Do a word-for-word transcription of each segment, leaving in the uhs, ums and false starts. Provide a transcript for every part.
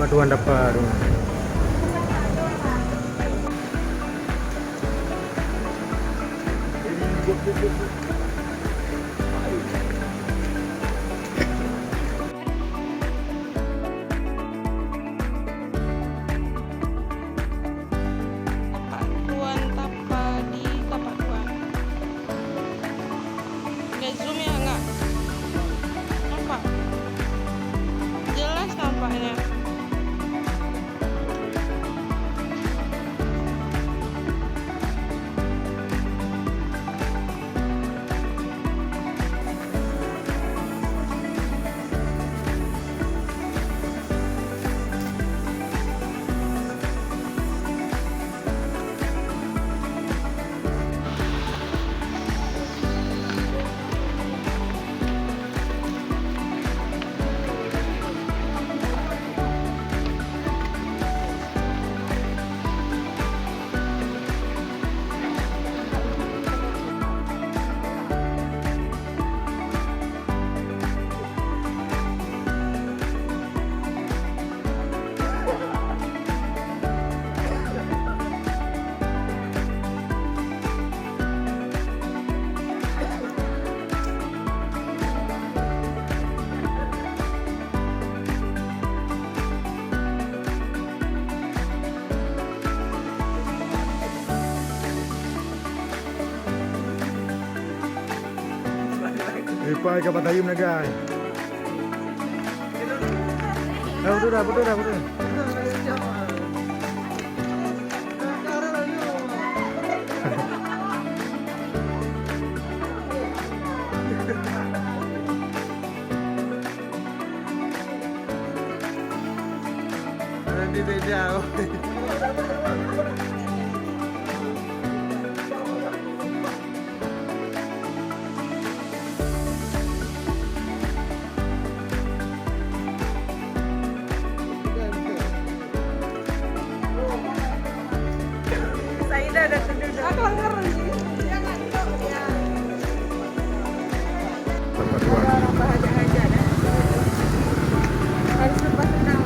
Tuan dapat. Tapak Tuan tapa di tapak Tuan. Oke, zoom ya, enggak? Nampak? Jelas nampaknya. Ipai ka batayum nagai. Dah, betul dah, betul dah, betul. Ada di meja. Saidah dah tidur dah. Aku ngeri. Jangan dok, ya. Orang hajat-hajat dah. Harus lepas tenang.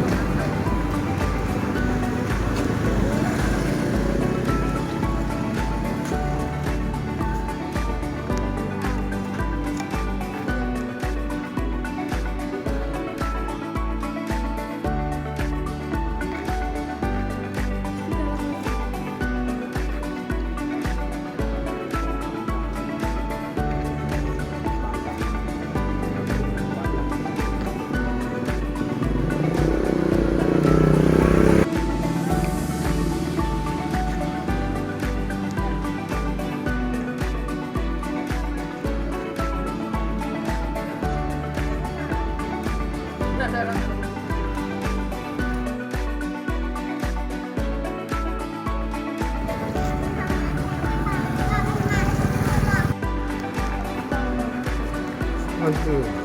Oke.